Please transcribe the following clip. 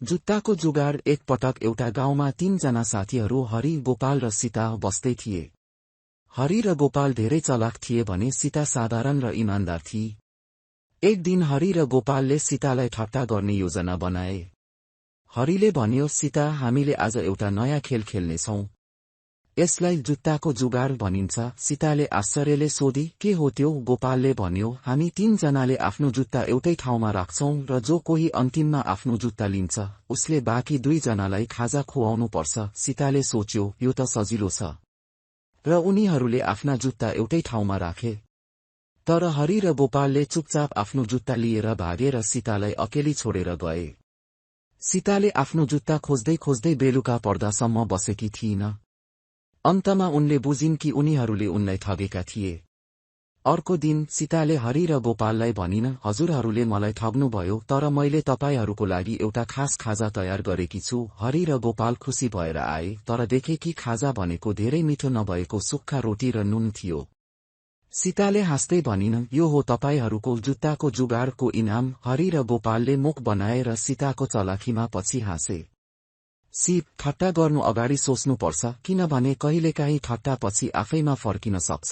जुत्ताको जुगाड एक पटक एउटा गाउँमा 3 जना साथीहरू हरि, गोपाल र सीता बस्दै थिए। हरि र गोपाल धेरै चलाक थिए भने सीता साधारण र इमानदार थिए। एक दिन हरि र गोपालले सीतालाई ठट्टा गर्ने योजना बनाए। हरिले भन्यो, सीता, हामीले आज एउटा नयाँ खेल खेल्नेछौं। यसलाई जुत्ताको जुगाड भनिन्छ। सीताले आश्चर्यले सोधी, के हो त्यो? गोपालले भन्यो, हामी 3 जनाले आफ्नो जुत्ता एउटै ठाउँमा राख्छौं र जो कोही अन्तिममा आफ्नो जुत्ता लिन्छ उसले बाँकी 2 जनालाई खाजा खुवाउनु पर्छ। सीताले सोच्यो, यो त सजिलो छ। र उनीहरूले आफ्ना जुत्ता एउटै ठाउँमा राखे। तर हरि र गोपालले चुपचाप आफ्नो जुत्ता लिएर भागे र सीतालाई अकेली छोडेर गए। सीताले आफ्नो जुत्ता खोज्दै खोज्दै बेलुका पर्दासम्म बसेकी थिइन्। अन्तमा उनले बुझिन् कि उनीहरूले उनलाई ठगेका थिए। अर्को दिन सीताले हरि र गोपाललाई भनिन्, हजुरहरूले मलाई ठग्नुभयो, तर मैले तपाईहरूको लागि एउटा खास खाजा तयार गरेकी छु। हरि र गोपाल खुसी भएर आए, तर देखे कि खाजा भनेको धेरै मिठो नभएको सुक्खा रोटी र नुन थियो। सीताले हाँस्दै भनिन्, यो हो तपाईहरूको जुत्ताको जुगाडको इनाम। हरि र गोपालले मुख बनाएर सीताको चलाखीमा पछि हाँसे। सीप, ठट्टा गर्नु अगाडि सोच्नुपर्छ, किनभने कहिलेकाहीँ ठट्टा पछि आफैमा फर्किन सक्छ।